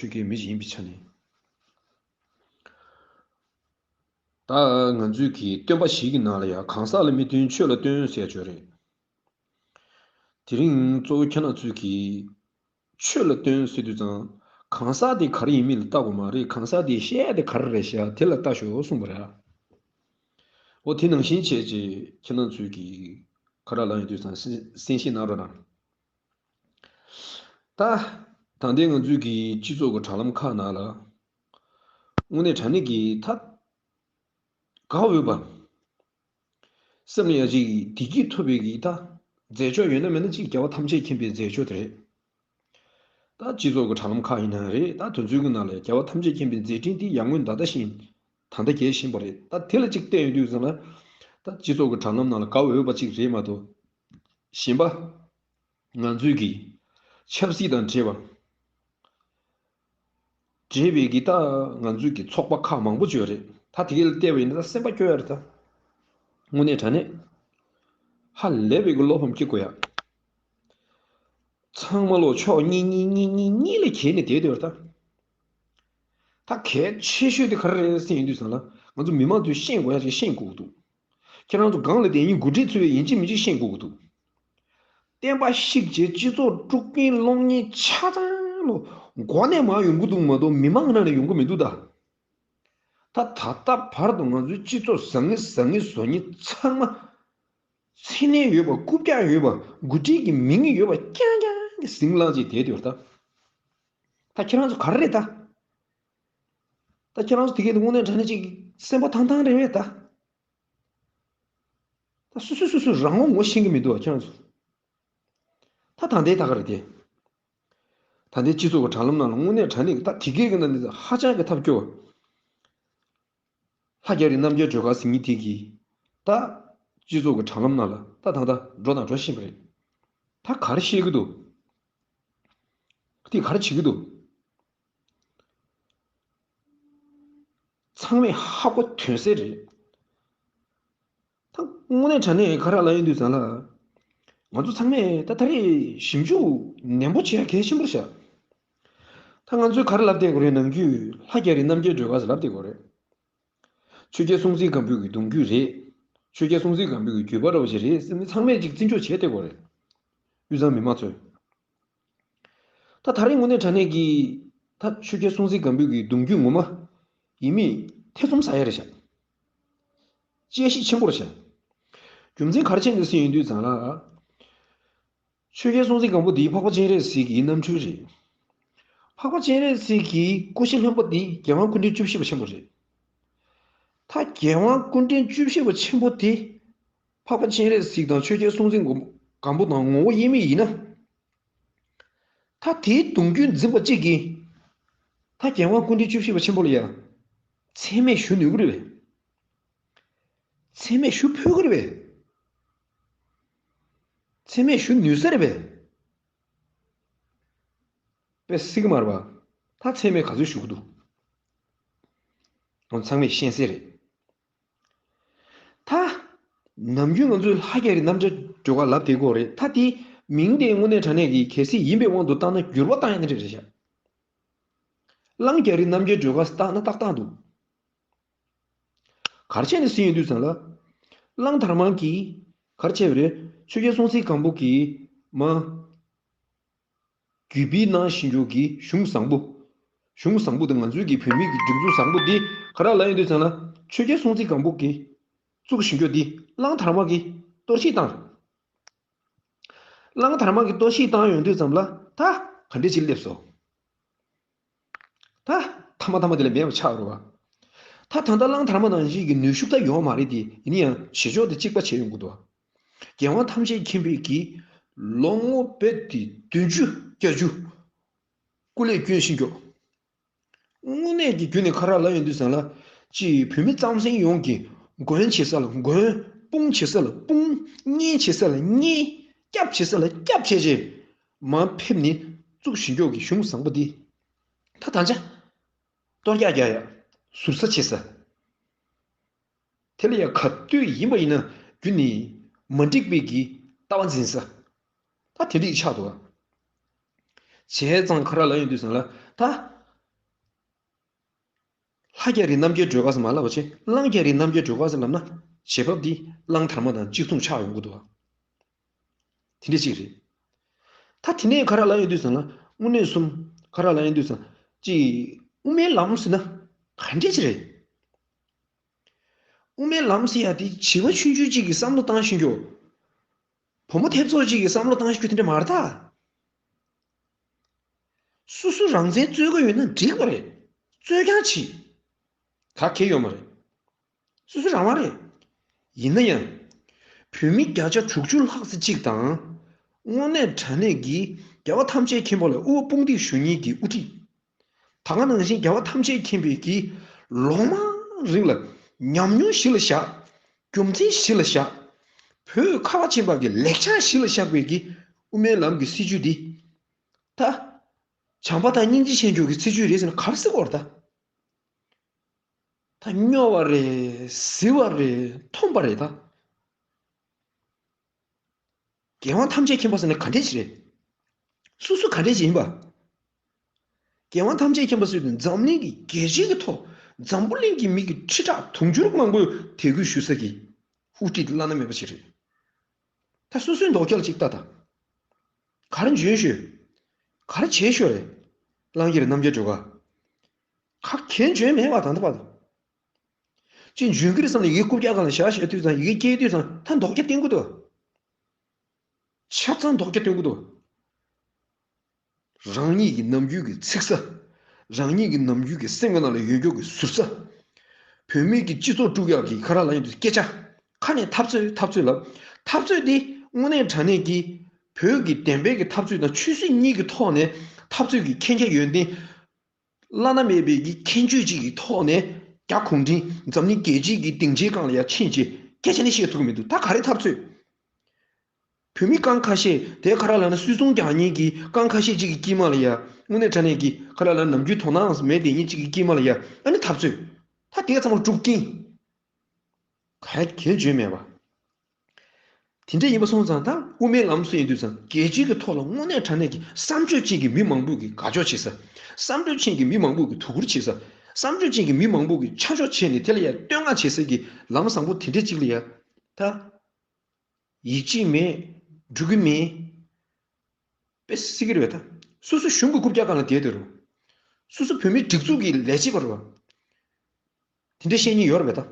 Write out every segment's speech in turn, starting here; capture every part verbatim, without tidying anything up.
ཆོས་ཀྱི་མི་ཞིག་ཡིན་པའི་ཆ་ནས། ད་ང་ཚོའི་གི་སྟོན་པ་ཞིག་གི་ནང་ལ་ཡང་གང་ཟག་ལ་མི་སྟོན་ཆོས་ལ་སྟོན་ཟེར་ཡ་ཅིག་ཡོད་རེད། དེ་རིང་གཙོ་བོ་ཁྱེད་རང་ཚོའི་གི་ཆོས་ལ་སྟོན་ཟེར་དུས་ཙང་གང་ཟག་དེ་ག་རེ་ཡིན་མིན་ལ་བལྟ་དགོས་མ་རེད། གང་ཟག་དེ་བཤད་ཡ་དེ་ག་རེ་རེད་ཤག་དེ་ལ་བལྟ་ཤོག་གསུངས་པ་རེད། འོ་དེ་ནང་བཞིན་བྱས་རྗེས་ཁྱེད་རང་ཚོའི་གི་ག་རེ་ལབ་ཡོང་དུས་ཙང་གསན་གསན་བཞེས་གནང་རོགས་གནང་། ད། ད་ལྟའི་ང་ཚོའི་གི་སྤྱི་ཚོགས་ཀྱི་དྲ་ལམ་ཁག་ནང་ལ། དངོས་གནས་དྲང་གནས་ཀྱི་ད། དགའ་འོས་པ། སེམས་ལ་ཡ་གཅིག་བདེ་སྐྱིད་ཐོབ་པའི་གི་ད། མཛད་ཕྱོགས་ཡོད་ན་མེད་ན་གཅིག་རྒྱལ་བ་ཐམས་ཅད་མཁྱེན་པའི་མཛད་ཕྱོགས་དེ་རེད། ད་སྤྱི་ཚོགས་ཀྱི་དྲ་ལམ་ཁག་ཡིན་ན་རེད། ད་དེ་ཚོའི་གི་ནང་ལ་རྒྱལ་བ་ཐམས་ཅད་མཁྱེན་པའི་མཛད་འཕྲིན་དེ་ཡར་སྔོན་ད་ལྟ་བཞིན་ད་ལྟ་རྒྱས་བཞིན་པ་རེད། ད་དེ་ལ་གཅིག་བལྟས་ཡོང་དུས་ཙང་ལ། ད་སྤྱི་ཚོགས་ཀྱི་དྲ་ལམ་ནང་ལ་དགའ་འོས་པ་གཅིག་རེད་མ་གཏོགས། གཞན་པ། ང་ཚོའི་གི་ཆབ་སྲིད་དང་འབྲེལ་བ། འབྲེལ་བའི་གི་ད་ང་ཚོའི་གི་ཚོགས་པ་ཁག་མང་པོ་ཅིག་ཡོད་རེད། ད་དེ་ག་ལ་བལྟས་པ་ཡིན་ན་ད་སེམས་པ་སྐྱོ་ཡ་རེད་ད། དངོས་གནས་དྲང་གནས། ཧ་ལས་པའི་གི་བློ་ཕམ་སྐྱེ་དགོས་ཡ། ཚང་མ་ལོ་ཕྱོགས་གཉིས་གཉིས་གཉིས་གཉིས་གཉིས་ལ་གྱེས་ནས་བསྡད་ཡོད་རེད་ད། ད་གལ་ཆེ་ཤོས་དེ་ག་རེ་རེད་ཟེར་ཡིན་དུས་ཙང་ལ་ང་ཚོ་མི་མང་ཚོས་ཤེས་དགོས་ཡ་ཞིག་ཤེས་དགོས་ཀྱི་འདུག་ཁྱེད་རང་ཚོ་སྒང་ལ་བསྡད་མཁན་འགོ་ཁྲིད་ཚོས་ཡིན་གཅིག་མིན་གཅིག་ཤེས་དགོས་ཀྱི་འདུག་བསྟན་པ་བཤིག་བྱས་སྤྱི་ཚོགས་དཀྲུག་མཁན་སློང་མཁན་ཆ་ཚང་ལོ་མགོ་ནས་མར་ཡོང་གི་འདུག་མ་གཏོགས་མི་མང་ནང་ནས་ཡོང་གི་མི་འདུག་ད། ད་ད་ལྟ་བར་དུ་ང་ཚོའི་སྤྱི་ཚོགས་བཟང་ངན་བཟང་ངན་བཟོ་མཁན་ཚང་མ། མཚན་གནས་ཡོད་པ་རྐུབ་བཀྱག་ཡོད་པ་འགོ་ཁྲིད་ཀྱི་མིང་ཡོད་པ་རྐྱང་རྐྱང་གི་ཟིང་ལངས་བྱས་བསྡད་ཡོད་ད། ད་ཁྱེད་རང་ཚོ་ག་རེ་རེད་ད། ད་ཁྱེད་རང་ཚོ་དེ་གས་དེ་དངོས་གནས་དྲང་གནས་ཅིག་སེམས་པ་ཐང་ཐང་རེད་པས་ད། ད་སོ་སོ་སོ་སོ་རང་ངོ་ངོ་ཤེས་ཀྱི་མི་འདུག་བ་ཁྱེད་རང་ཚོ། ད་ད་ལྟའི་ད་ག་རེད་དེ། ད་ལྟའི་སྤྱི་ཚོགས་ཀྱི་དྲ་ལམ་ནང་ལ་དངོས་གནས་དྲང་གནས་ད་དེ་གས་ཀྱི་ནང་ནས་ཧ་ཅང་གི་ཐབས་སྐྱོ་བ། ལྷ་རྒྱ་རི་རྣམ་རྒྱལ་སྒྲོལ་དཀར་ཟེར་མཁན་དེ་གིས་ད་སྤྱི་ཚོགས་ཀྱི་དྲ་ལམ་ནང་ལ་ད་ད་ད་འགྲོ་དང་འགྲོ་བཞིན་པ་རེད། ད་ག་རེ་བཤད་ཀྱི་འདུག་དེ་ག་རེ་བྱེད་ཀྱི་འདུག་ཚང་མས་ཧ་གོ་དོན་གསལ་རེད། ད་དངོས་གནས་དྲང་གནས་ག་རེ་ལབ་ཡོང་དུས་ཙང་ལ། ང་ཚོ་ཚང་མས་ད་ད་རེས་ཞིབ་འཇུག་ནན་པོ་བྱེད་ཡ་གལ་ཆེན་པོ་རེད་ཤག་ད་ང་ཚོས་ག་རེ་ལབ་བསྡད་དགོས་རེད། ནམ་རྒྱུན་ལྷ་རྒྱ་རི་རྣམ་རྒྱལ་སྒྲོལ་དཀར་ཟེར་ལབ་བསྡད་དགོས་རེད། ཆོས་རྒྱལ་སྲོང་བཙན་སྒམ་པོའི་གི་གདུང་རྒྱུད་རེད། ཆོས་རྒྱལ་སྲོང་བཙན་སྒམ་པོའི་གི་བརྒྱུད་པ་འདྲ་བོ་ཞིག་རེད་ཟེར་ནས་ཚང་མས་ཅིག་བརྩི་འཇོག་བྱས་བསྡད་དགོས་རེད། དབུས་གཙང་མི་མང་ཚོས། ད་ད་རེས་དངོས་གནས་དྲང་གནས་ཀྱི་ད་ཆོས་རྒྱལ་སྲོང་བཙན་སྒམ་པོའི་གི་གདུང་རྒྱུད་ངོ་མ་ཡིན་མིན་ཐེ་ཚོམ་ཟ་ཡ་རེད་ཤག་དཔྱད་གཞི་ཆེན་པོ་རེད་ཤག་རྒྱུ་མཚན་ག་རེ་བྱས་ནས་ཟེར་ཡོང་དུས་ཙང་ལ། ཆོས་རྒྱལ་སྲོང་བཙན་སྒམ་པོ་འདི་འཕགས་པ་སྤྱན་རས་གཟིགས་ཀྱི་རྣམ་སྤྲུལ་རེད། འཕགས་པ་སྤྱན་རས་གཟིགས་ཀྱི་སྐུ་ཞབས་ལྷན་པོ་འདི་རྒྱལ་དབང་སྐུ་ཕྲེང་བཅུ་བཞི་པ་ཆེན་པོ་རེད། ད་རྒྱལ་དབང་སྐུ་ཕྲེང་བཅུ་བཞི་པ་ཆེན་པོ་དེ། འཕགས་པ་སྤྱན་རས་གཟིགས་དང་ཆོས་རྒྱལ་སྲོང་བཙན་སྒམ་པོ་དང་ངོ་བོ་དབྱེར་མེད་ཡིན་ན། ད་དེའི་གདུང་རྒྱུད་འཛིན་པ་གཅིག་གིས། ད་རྒྱལ་དབང་སྐུ་ཕྲེང་བཅུ་བཞི་པ་ཆེན་པོ་ལ་ཡ། མཚན་སྨད་ཞུ་ནུས་ཀྱི་རེད་པས། མཚན་སྨད་ཞུ་ཕོད་ཀྱི་རེད་པས། མཚན་སྨད་ཞུ་ནུས་ས་རེད་པས། དཔེ་སྲིད་ཀྱི་མ་རེད་པ། ད་མཚན་སྨད་ག་ཚོད་ཞུ་གི་འདུག་ང་ཚང་མས་ཤེས་གསལ་རེད། ད། ནམ་རྒྱུན་ང་ཚོས་ལྷ་རྒྱ་རི་རྣམ་རྒྱལ་སྒྲོལ་དཀར་ལབ་བསྡད་ཀྱི་ཡོད་རེད། ད་དེ་མིང་དེ་དངོས་གནས་དྲང་གནས་ཀྱི་གལ་སྲིད་ཡིན་པའི་དབང་དུ་བཏང་ན་འགྱུར་བ་བཏང་ཡ་ནི་རེད་རེད་ཤག་གླང་རྒྱ་རི་རྣམ་རྒྱལ་སྒྲོལ་དཀར་བཏགས་ན་ཏག་ཏག་འདུག་ག་རེ་བྱས་ནས་ཟེར་ཡོང་དུས་ཙང་ལ། གླང་དར་མ་གིས་ག་རེ་བྱས་པ་རེད། ཆོས་རྒྱལ་སྲོང་བཙན་སྒམ་པོ་གིས་མ། བརྒྱུད་སྤེལ་གནང་བཞིན་ཡོད་ཀྱི་གཞུང་བཟང་པོ། གཞུང་བཟང་པོ་དེ་ང་ཚོའི་གི་བོད་མིའི་གི་སྒྲིག་འཛུགས་བཟང་པོ་འདི་ག་རེ་ལབ་ཡོང་དུས་ཙང་ལ། ཆོས་རྒྱལ་སྲོང་བཙན་སྒམ་པོ་གིས་བཙུགས་བཞིན་ཡོད་འདི་གླང་དར་མ་གིས་གཏོར་བཤིག་བཏང་། གླང་དར་མ་གིས་གཏོར་བཤིག་བཏང་ཡོང་དུས་ཙམ་ལ་ད་ག་འདྲས་ཅིག་སླེབས་སོང་། ད་ཐ་མ་ཐ་མ་དེ་ལས་མེད་པ་ཆགས་རེད་བ། ད་ད་ལྟ་གླང་དར་མ་ནང་བཞིན་གྱི་ནུས་ཤུགས་ད་ཡོད་མ་རེད་དེ། ཡིན་ན་ཡང་བྱེད་ཕྱོགས་དེ་གཅིག་པ་བྱས་ཡོང་གི་འདུག་རྒྱལ་དབང་ཐམས་ཅད་མཁྱེན་པའི་གི་ལོ་ངོ་བོད་དེ་བདུན་ཅུ་བརྒྱད་ཅུ་སྐུ་ལས་བསྐྱོན་བཞིན་འགྱོ། དངོས་གནས་ཀྱི་བརྒྱུད་ནས་ཁ་རག་ལ་ཡོང་དུས་ཙང་ལ། ཅི་བོད་མི་རྩམ་ཟན་ཡོངས་ཀྱི་མགོན་བྱེད་ས་ལ་མགོན། དཔུང་བྱེད་ས་ལ་དཔུང་། གཉེན་བྱེད་ས་ལ་གཉེན། སྐྱབས་བྱེད་ས་ལ་སྐྱབས་བྱས་རྗེས། མར་ཕེབས་ནས་བཙུགས་བཞིན་འགྱོ་གི་གཞུང་བཟང་པོ་འདི། ད་ད་ཆ། གཏོར་རྒྱག་རྒྱག་ཡ། ཟུར་ཟ་བྱེད་ས། དེ་ལ་ཡང་ག་དུས་ཡིན་པ་ཡིན་ན་རྒྱུ་ནི་མ་འགྲིག་པའི་གི་ལྟ་བ་འཛིན་ས། ད་དེ་འདྲ་ཡི་ཆགས་འདུག་བ། བྱས་ཙང་ཁ་རག་ལ་ཡོང་དུས་ཙང་ལ་ད། མཐའ་རྒྱ་རི་རྣམ་རྒྱལ་སྒྲོལ་དཀར་ཟེར་མ་ལབ་པ་བྱས། གླང་རྒྱ་རི་རྣམ་རྒྱལ་སྒྲོལ་དཀར་ཟེར་ལབ་ན་བྱེད་བབ་འདི་གླང་དར་མ་དང་གཅིག་མཚུངས་ཆགས་ཡོང་གི་འདུག་བ། དེ་འདྲ་ཅིག་རེད། ད་དེ་ནས་ག་རེ་ལབ་ཡོང་དུས་ཙང་ལ། དངོས་གནས་གསུམ་ག་རེ་ལབ་ཡོང་དུས་ཙང་། ཅིག་དབུ་མའི་ལམ་ཟེར་ན་ག་འདྲ་ཅིག་རེད། དབུ་མའི་ལམ་ཟེར་ཡ་དེ་བྱིས་པ་ཆུང་ཆུང་ཅིག་གིས་བསམ་བློ་བཏང་ཤེས་རྒྱུ། བུ་མོ་ཐེབས་ཚོགས་ཅིག་གིས་བསམ་བློ་བཏང་ཤེས་རྒྱུ་དེ་འདྲ་མ་རེད་ད། སོ་སོ་རང་བཙན་རྩོད་ཀྱི་ཡོད་ན་འགྲིག་པ་རེད། རྩོད་ཀྱང་བྱེད། ག་གེ་ཡོད་མ་རེད། སོ་སོ་རང་དབང་རེད། ཡིན་ན་ཡང་། བོད་མི་བརྒྱ་ཆ་དྲུག་ཅུ་ལྷག་ཙམ་ཅིག་དང་། དངོས་གནས་དྲང་གནས་ཀྱི་རྒྱལ་བ་ཐམས་ཅད་མཁྱེན་པ་ལ་དབུ་དཔུང་འདེགས་ཞུ་མཁན་གྱི་དབུ་ཁྲིད། ད་ག་ནང་བཞིན་རྒྱལ་བ་ཐམས་ཅད་མཁྱེན་པའི་གི་ལོ་མང་རིང་ལ་ཉམས་མྱོང་གཞི་ལ་བཞག་རྒྱུ་མཚན་གཞི་ལ་བཞག་བོད་ཁ་བ་ཅན་པ་གི་ལེགས་ཆ་གཞི་ལ་བཞག་པའི་གི་དབུ་མའི་ལམ་གྱི་སྲིད་བྱུས་འདི། ད། བྱམས་པ་དང་སྙིང་རྗེ་ཆེ་མཆོག་གི་སྲིད་བྱུས་རེད་ཟེར་ན་ག་རེ་ཟེར་དགོས་རེད་ད། ད་སྨྱོ་བ་རེད། གཟི་བ་རེད། མཐོང་པ་རེད་ད། རྒྱལ་དབང་ཐམས་ཅད་མཁྱེན་པ་ཟེར་ན་ག་འདྲས་ཞིག་རེད། སོ་སོ་ག་འདྲས་ཞིག་ཡིན་པ། རྒྱལ་དབང་ཐམས་ཅད་མཁྱེན་པ་ཟེར་དུས་འཛམ་གླིང་གི་རྒྱལ་སྤྱིའི་གི་ཐོག་འཛམ་བུ་གླིང་གི་མི་གི་ཁྲི་ཕྲག་དུང་ཕྱུར་མང་པོས་དད་གུས་ཞུ་ས་གི་དབུ་ཁྲིད་བླ་ན་མེད་པ་ཞིག་རེད། ད་སོ་སོའི་མདོག་ཁྱེར་ཅིག་ལྟ་དང་། ག་རེ་འཇོན་ཤོས། ག་རེ་བྱས་ཤོས་རེད། གླང་རྒྱལ་རྣམ་རྒྱལ་སྒྲོལ་དཀར། ག་གེ་འཇོན་མེད་པ་ད་ལྟ་བར་དུ། ཅིག་འཇོན་གྱི་རེད་བསམ་ནས་ཡི་གེ་རྐུབ་བཀྱག་སྒང་ལ་བཞག་བཞག་དུས་ཙང་། ཡི་གེ་སྐྱེལ་དུས་ཙང་ད་མདོག་ཁྱེར་བསྟན་གྱི་འདུག་ཆ་ཚང་མདོག་ཁྱེར་བསྟན་གྱི་འདུག་རང་ཉིད་ཀྱི་ནམ་རྒྱུན་གྱི་ཚིག་གསལ། རང་ཉིད་ཀྱི་ནམ་རྒྱུན་གྱི་སེམས་ཀྱི་ནང་ལ་ཡོད་རྒྱུ་གི་ཟུར་གསལ། བོད་མི་གི་སྤྱི་ཚོགས་དཀྲུག་ཡག་གི་ཁ་ར་ལ་ཡོད་དུས་སྐད་ཆ། ཁ་ནས་འཐབ་རྩོད་འཐབ་རྩོད་ལབ། འཐབ་རྩོད་དེ་དངོས་གནས་དྲང་གནས་ཀྱི་བོད་ཀྱི་བདེན་པའི་གི་འཐབ་རྩོད་དང་ཆོས་སྲིད་གཉིས་ཀྱི་ཐོག་ནས་འཐབ་རྩོད་ཀྱི་མཁྱེན་རྒྱ་ཡོན་ཏན། བླ་ན་མེད་པའི་གི་མཁྱེན་དཔྱོད་ཅིག་གི་ཐོག་ནས་རྒྱ་གུང་ཁྲན་འཛམ་གླིང་རྒྱལ་སྤྱིའི་གི་སྡིངས་ཆའི་སྒང་ལ་ཡར་ཕྱིན་བྱས་སྐད་ཆ་ནི་བཤད་ཐུབ་ཀྱི་མི་འདུག་ད་ག་རེ་འཐབ་རྩོད། བོད་མི་རྐང་ཁ་ཤས་དེ་ག་ར་ལབ་ན་སུད་ཚོང་རྒྱག་མཁན་གྱི་རྐང་ཁ་ཤས་ཅིག་གི་དཀྱིལ་མ་ལ་ཡ། དངོས་གནས་དྲང་གནས་ཀྱི་ཁ་ར་ལབ་ན་ནམ་རྒྱུན་དོ་སྣང་མེད་དེ་ཉིན་གཅིག་གི་དཀྱིལ་མ་ལ་ཡ། ཨ་ནི་འཐབ་རྩོད། ད་དེ་ཚང་མ་དཀྲུག་རྐྱེན། ག་གེ་འཇོན་མེད་པ། དེ་འདྲ་ཡིན་པ་སོང་ཙང་ད་དབུ་མའི་ལམ་སུ་ཡིན་དུས་ཙང་རྒྱལ་སྤྱིའི་གི་ཐོག་ལ་དངོས་གནས་དྲང་གནས་ཀྱི་བསམ་སྤྱོད་ཅན་གྱི་མི་མང་པོ་གི་དགའ་ཕྱོགས་བྱེད་ས། བསམ་སྤྱོད་ཅན་གྱི་མི་མང་པོ་གི་དོ་ཁུར་བྱེད་ས། བསམ་སྤྱོད་ཅན་གྱི་མི་མང་པོ་གི་ཆ་འཇོག་བྱས་ནས་དེ་ལ་ཡ་བསྟོད་བསྔགས་བྱེད་ས་གི་ལམ་བཟང་པོ་དེ་འདྲ་ཅིག་ལ་ཡ། ད། ཡིད་ཆེས་མེད། འགྲོ་གི་མེད། དཔེ་སྲིད་ཀྱི་རེད་པས་ད། སོ་སོ་གཞུང་གི་རྐུབ་བཀྱག་སྒང་ལ་བསྡད་དེ་རུ། སོ་སོ་བོད་མིའི་སྒྲིག་འཛུགས་ཀྱི་ལས་བྱེད་པ་རེད་པ། དེ་འདྲ་བཤད་མཁན་ཡོད་རེད་པས་ད།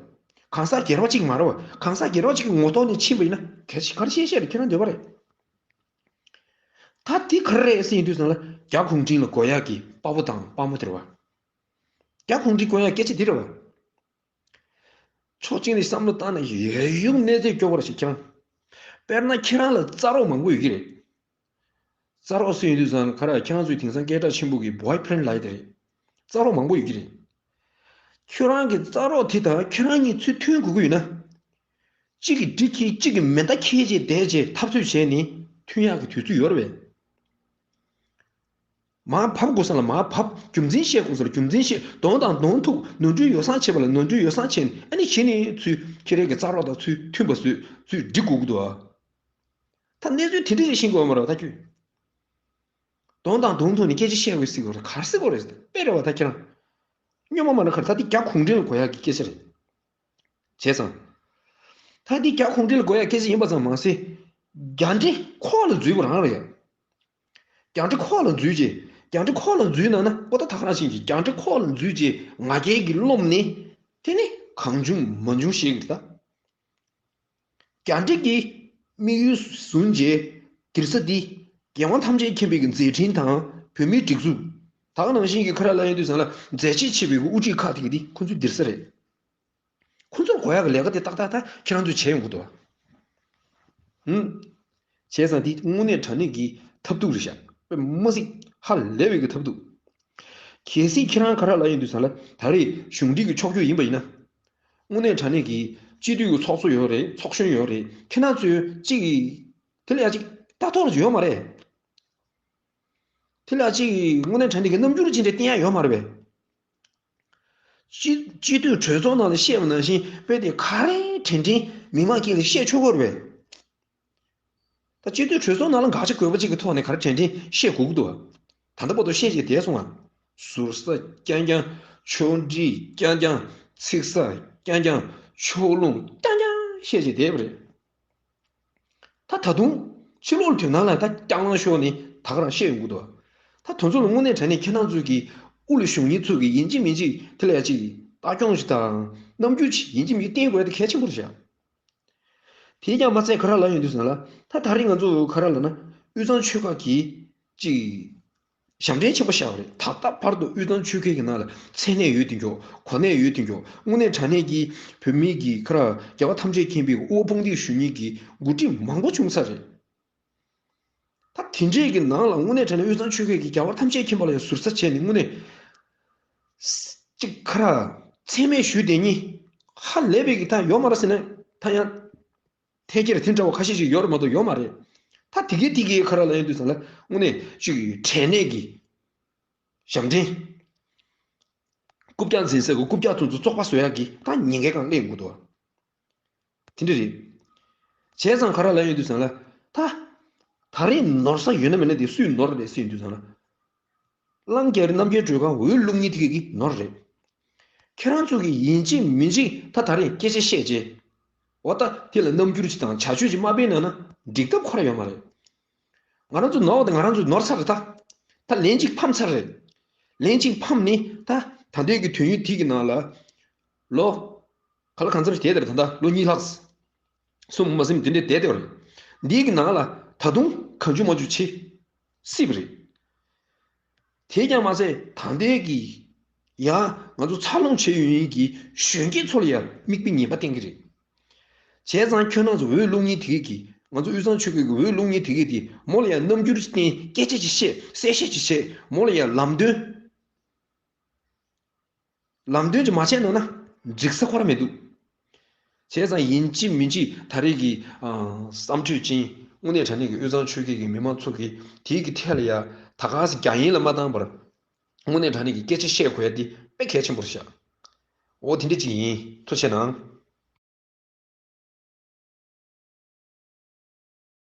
གང་ཟག་སྒེར་བ་གཅིག་མ་རེད་པ། གང་ཟག་སྒེར་བ་གཅིག་གི་ངོ་ཐོག་ནས་ཕྱིན་པ་ཡིན་ན་གལ་ཆེ་ག་རེ་བཤད་བཤད་རེད། ཁྱེད་རང་འདོད་པ་རེད། ད་དེ་ག་རེ་རེད་ཟེར་ཡིན་དུས་ཙང་ལ་རྒྱ་གུང་ཁྲན་ལ་དགོས་ཡག་གི་དཔའ་བོ་དང་དཔའ་མོ་དེ་རེད་པ། རྒྱ་གུང་ཁྲན་དགོས་ཡག་སྐད་ཆ་འདི་རེད་པ། ཕྱོགས་གཅིག་ནས་བསམ་བློ་བཏང་ན་ཡོད་ཡུག་གནས་ཚད་སྐྱོ་བོ་ར་ཞིག་ཁྱེད་རང་། དཔེར་ན་ཁྱེད་རང་ལ་རྩ་རོགས་མང་པོ་ཡོད་ཀྱི་རེད། རྩ་རོགས་སུ་ཡོད་དུས་ཙང་ག་ར་ཁྱེད་རང་ཚོའི་དེང་སང་སྐད་གྲགས་ཆེན་པོ་གི་boyfriend་ལབ་ཡ་དེ་རེད། རྩ་རོགས་མང་པོ་ཡོད་ཀྱི་རེད། ཁྱོད་རང་གི་རྩ་རོགས་དེ་དང་ཁྱོད་རང་གཉིས་ཚུར་མཐུན་དགོས་ཀྱི་ཡོད་ན། གཅིག་གིས་འགྲིག་གི་གཅིག་གིས་མེ་མདའ་འཁྱེར་བྱས་བསྡད་བྱས་འཐབ་རྩོད་བྱས་ནས་མཐུན་ཡག་གི་དུས་ཚོད་ཡོད་རེད་པས། མར་བབས་དགོས་ས་ལ་མར་བབས། རྒྱུ་མཚན་བཤད་དགོས་ས་ལ་རྒྱུ་མཚན་བཤད། གདོང་དང་གདོང་ཐུག་ནོར་འཁྲུལ་ཡོ་བསྲང་བྱེད་པ་ལ་ནོར་འཁྲུལ་ཡོ་བསྲང་བྱས་ནས། ཨ་ནི་གཞི་ནས་ཚུར་ཁྱེད་རང་གི་རྩ་རོགས་དང་ཚུར་མཐུན་པ་བཟོས་ཚུར་འགྲིག་དགོས་ཀྱི་འདུག་ཨ། ད་གནས་ཚུལ་དེ་འདྲ་ཞིག་ཤེས་དགོས་མ་རེད་ད་ཁྱོད། གདོང་དང་གདོང་ཐུག་ནས་སྐད་ཆ་བཤད་དགོས་ཟེར་དགོས་རེད། ག་རེ་ཟེར་དགོས་རེད། དཔེ་རེད་པ་ད་ཁྱེད་རང་། སྨྱོ་མ་མ་ན་ཁར་ད་འདི་རྒྱ་གུང་ཁྲན་ལ་དགོས་ཡག་གི་སྐད་ཆ་རེད། བྱས་ཙང་། ད་འདི་རྒྱ་གུང་ཁྲན་ལ་དགོས་ཡག་སྐད་ཆ་ཡིན་པ་ཙམ་མ་ཟད། རྒྱ་འདྲེ་ཁོག་ལ་འཛུལ་བ་རང་རེད། རྒྱ་འདྲེ་ཁོག་ལ་འཛུལ་རྗེས། རྒྱ་འདྲེ་ཁོག་ལ་འཛུལ་ན་ན་པོ་ད་ད་ག་རང་བཞིན་གྱི་རྒྱ་འདྲེ་ཁོག་ལ་འཛུལ་རྗེས་ང་རྒྱལ་གྱིས་རློམ་ནས། དེ་ནི་གང་བྱུང་མང་བྱུང་བཤད་གི་རེད་ད། རྒྱ་འདྲེ་གི་དམིགས་ཡུལ་བཟུང་རྗེས་སྒྱིར་ས་འདི་རྒྱལ་དབང་ཐམས་ཅད་མཁྱེན་པའི་གི་མཛད་འཕྲིན་དང་བོད་མིའི་སྒྲིག་འཛུགས། ད་ག་ནང་བཞིན་གྱི་ཁ་ར་ལ་ཡོང་དུས་ཙང་ལ་མཛད་རྗེས་ཆེ་བའི་གི་དབུ་ཁྲིད་ཁག་དེ་གི་འདི་ཁོ་ཚོའི་སྒྱིར་ས་རེད། ཁོ་ཚོར་དགོས་ཡག་གི་ལས་ཀ་དེ་ཏག་ཏག་ད་ཁྱེད་རང་ཚོས་བྱས་ཡོང་གི་འདུག་ཨ། ཧུམ། བྱས་ཙང་འདི་དངོས་གནས་དྲང་གནས་ཀྱི་ཐབས་སྡུག་རེད་ཤག་དཔེ་མ་སྲིད་ཧ་ལས་པའི་གི་ཐབས་སྡུག་གལ་སྲིད་ཁྱེད་རང་ག་ར་ལ་ཡིན་དུས་ཙང་ལ་ད་རེས་གཞུང་འབྲེལ་གྱི་ཕྱོགས་བསྐྱོད་ཡིན་པ་ཡིན་ན། དངོས་གནས་དྲང་གནས་ཀྱི་སྤྱི་འཐུས་ཀྱི་ཚོགས་གཙོ་ཡོད་རེད། ཚོགས་གཞོན་ཡོད་རེད། ཁྱེད་རང་ཚོས་གཅིག་གིས་དེ་ལ་ཡ་གཅིག་ལྟ་རྟོག་ལ་ཡོད་མ་རེད། དེ་ལ་གཅིག་དངོས་གནས་དྲང་གནས་ཀྱི་རྣམ་འགྱུར་ཅི་འདྲ་བསྟན་ཡ་ཡོད་མ་རེད་པས། སྤྱི་སྤྱི་འཐུས་གྲོས་ཚོགས་ནང་ལ་བཤད་པ་ནང་བཞིན་དཔེ་དེ་ག་རེ་དྲན་དྲན་མི་མང་དཀྱིལ་ལ་བཤད་ཆོག་གི་རེད་པས། ད་སྤྱི་འཐུས་གྲོས་ཚོགས་ནང་ལ་དགག་བྱ་དགོས་པ་ཅིག་གི་ཐོག་ནས་ག་རེ་དྲན་དྲན་བཤད་དགོས་ཀྱི་འདུག་ད་ལྟ་བར་དུ་བཤད་བྱས་བསྡད་སོང་ང་། ཟུར་ཟ་རྐྱང་རྐྱང་ ཕྱོགས་སྒྲིག་རྐྱང་རྐྱང་། ཚིག་གསར་རྐྱང་རྐྱང་། ཕྱོགས་ལྷུང་རྐྱང་རྐྱང་བཤད་བྱས་བསྡད་པ་རེད། ད་ད་དུང་ཕྱི་ལོགས་དོན་དག་ལ་ད་རྐྱང་ལངས་ཤོར་ནས་ད་ག་རང་བཤད་ཡོང་གི་འདུག་ད་དེ་ཚོ་ལ་དངོས་གནས་དྲང་གནས་ཁྱེད་རང་ཚོ་གི་དབུ་ལ་བཞུགས་མཁན་ཚོ་གིས་ཡིན་གཅིག་མིན་གཅིག་དེ་ལ་ཡ་གཅིག་ལྟ་སྐྱོང་ཞིག་དང་རྣམ་འགྱུར་ཞིག་ཡིན་གཅིག་མིན་གཅིག་བསྟན་དགོས་ཡ་དེ་གལ་ཆེན་པོ་རེད་ཤག་དེས་ཀྱང་མ་ཚད་ག་རེ་ལབ་ཡོང་དུས་ཟེར་ན་ལ། ད་ད་རེས་ང་ཚོ་ག་རེ་ལབ་ན། དབུས་གཙང་ཆོལ་ཁ་གིས་ཅིག་ཞབས་འདྲེན་ཆེན་པོ་བཞག་པ་རེད། ད་ལྟ་བར་དུ་དབུས་གཙང་ཆོལ་ཁའི་གི་ནང་ལ་མཚན་གནས་ཡོད་དེ་མགྱོགས། གོ་གནས་ཡོད་དེ་མགྱོགས། དངོས་གནས་དྲང་གནས་ཀྱི་བོད་མིའི་གི་ག་རེ་རྒྱལ་བ་ཐམས་ཅད་མཁྱེན་པའི་དབུ་དཔུང་སྡེ་ཞུ་མཁན་གྱི་འགོ་ཁྲིད་མང་པོ་བྱུང་ཚར་རེད། ད་དེ་འདྲས་ཀྱི་ནང་ལ་དངོས་གནས་དྲང་གནས་དབུས་གཙང་ཆོལ་ཁའི་གི་རྒྱལ་བ་ཐམས་ཅད་མཁྱེན་པ་ལ་ཡང་ཟུར་ཟ་བྱས་ནས་དངོས་གནས་ཅིག་ག་རེ་མཚན་སྨད་ཞུས་བསྡད་མཁན་ཧ་ལས་པའི་གི་ད་ཡོད་མ་རེད་ཟེར་ན་ད་ཡང་ཐད་ཀར་དེ་འདྲ་བ་ཁ་ཤས་ཤིག་ཡོད་རེད་མ་གཏོགས་ཡོད་མ་རེད། ད་དེ་གའི་དེ་གའི་ག་རེ་ལབ་ཡོང་དུས་ཙམ་ལ་དངོས་གནས་ཅིག་གྲས་གནས་ཀྱི་ཞབས་འདྲེན། རྐུབ་བཀྱག་འཛིན་སའི་གི་རྐུབ་བཀྱག་དེ་ཚོ་བཙོག་པ་བཟོ་ཡག་གི་ད་ཉེན་ཁའི་སྒང་སླེབས་ཡོང་གི་འདུག་དེ་འདྲ་རེད། བྱས་ཙང་ག་རེ་ལབ་ཡོང་དུས་ཙམ་ལ། ད་ད་རེས་ནོར་ས་ཡོད་ན་མེད་ན་དེ་སུས་ནོར་རེད་ཟེར་ཡོང་དུས་ཙམ་ལ། གླང་རྒྱལ་རི་རྣམ་རྒྱལ་སྒྲོལ་དཀར་འོས་བླུག་མཁན་དེ་ག་གི་ནོར་རེད། ཁྱེད་རང་ཚོ་གིས་ཡིན་གཅིག་མིན་གཅིག་ད་ད་རེས་སྐད་ཆ་བཤད་རྗེས། འོ་ད་དེ་ལ་རྣམ་འགྱུར་ཅིག་དང་བྱ་སྤྱོད་ཅིག་མ་སྤེལ་ན་ན་འགྲིག་ཐབས་ཁོ་ར་ཡོད་མ་རེད། ང་རང་ཚོ་ནོར་བ་དང་ང་རང་ཚོ་ནོར་ཚར་རེད་ད། ད་ལན་གཅིག་ཕམ་ཚར་རེད། ལན་གཅིག་ཕམ་ནི་ད་ད་ལྟའི་གི་དུས་ཡུན་དེ་གི་ནང་ལ། ལོ། ག་ལ་གང་འཚམ་ཞིག་བསྡད་དེ་རེད་ད་ལྟ་ལོ་གཉིས་ལྷག་གསུམ་མ་ཟིན་དེ་འདྲས་བསྡད་དེ་རེད། འདིའི་གི་ནང་ལ་ད་དུང་གང་བྱུང་མང་བྱུང་བྱེད་སྲིད་པ་རེད། དེས་ཀྱང་མ་ཚད་ད་ལྟའི་གི་ཡང་ང་ཚོ་འཚར་ལོངས་བྱས་ཡོང་མཁན་གྱི་གཞོན་སྐྱེས་ཚོ་ལ་ཡང་མིག་དཔེ་ངན་པ་བསྟན་གྱི་རེད། བྱས་ཙང་ཁྱོད་རང་ཚོ་འོས་བླུག་མཁན་དེ་གས་ཀྱིས་ང་ཚོ་དབུས་གཙང་ཆོལ་ཁའི་གི་འོས་བླུག་མཁན་དེ་གས་དེ་མོ་ལ་ཡང་རྣམ་འགྱུར་བསྟན་སྐད་ཆ་ཅིག་བཤད་གསལ་བཤད་ཅིག་བྱས་མོ་ལ་ཡང་ལམ་སྟོན། ལམ་སྟོན་ཅིག་མ་བྱས་ན་ན་འགྲིག་ས་ཁོ་ར་མི་འདུག་བྱས་ཙང་ཡིན་གཅིག་མིན་གཅིག་ད་རེས་ཀྱི་ཨ་བསམ་གྲོས་ཅན་དངོས་གནས་དྲང་གནས་ཀྱི་དབུས་གཙང་ཆོལ་ཁའི་གི་མི་མང་ཚོ་གིས་དེའི་གི་ཐད་ལ་ཡ་ད་ག་སེ་རྒྱ་ཡན་ལ་མ་བཏང་བར་དངོས་གནས་དྲང་གནས་ཀྱི་སྐད་ཆ་བཤད་དགོས་ཡ་དེ་དཔེ་གལ་ཆེན་པོ་རེད་ཤག་འོ་དེ་འདྲ་ཅིག་ཡིན། ཐུགས་རྗེ་གནང་།